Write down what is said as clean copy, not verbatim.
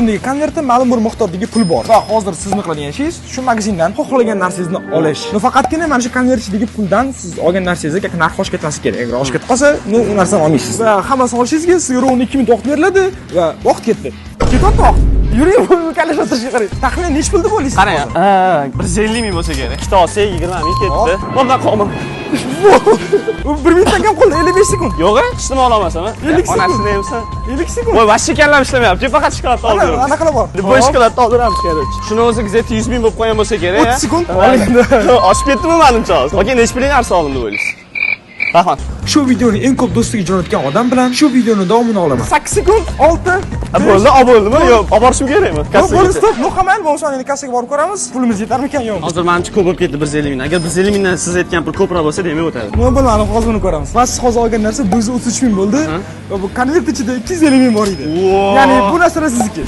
Qo'limdagi konvertda ma'lum bir miqdordagi pul bor. Va hozir sizni qiladigan ishingiz shu magazindan xohlagan narsangizni olish. Но faqatgina mana shu konvert ichidagi puldan siz olgan narsangizga narx oshib ketmasi kerak. Agar oshib ketib qolsa, ну, u narsani olmaysiz. Va hammasini olishingizga sizga ровно 2 minut vaqt beriladi va vaqt ketdi. Ketyapti vaqt. Yuring, bu kallashtirishga qarang. Taxminan nechi pul deb o'ylaysiz? Qarang, 150 ming bo'lsa kerak. Ikkita olsak, 20 ming ketdi. Bundan qolma. Bu 1 minutdan kam qoldi, 55 sekund. Yo'q, hech nima ololmasam. 50 sekund. Onasini emsan. 50 sekund. Voy, вообще kallam ishlamayapti. Faqat shokolad oldiramiz. Anaqalar bor. Bu shokoladni oldiramiz, короче. Shuni o'zi где-то 100 ming bo'lib qolgan bo'lsa kerak. 30 sekund. Oshib ketdimi manimcha hozir? Aka, nechi pullik narsa oldim deb o'ylaysiz? Rahmat. Shu videoni eng ko'p do'stiga jo'natgan odam bilan shu videoni davomini olaman. 8 sekund, 6. Bo'ldi, olib bo'ldimi? Yo'q, olib borishim kerakmi? Bo'ldi, стоп. Ну, mayli, bo'lmasa endi kassaga borib ko'ramiz. Pulimiz yetarmikan, yo'qmi? Hozir manimcha ko'p bo'lib ketdi 150 ming. Agar 150 mingdan siz aytgan pul ko'proq bo'lsa, demak, o'tadi. Nima, bilmadim, hozir uni ko'ramiz. Va siz hozir olgan narsa 133 ming bo'ldi. Va bu konvert ichida 250 ming bor edi. Wow. Ya'ni bu narsalar sizniki.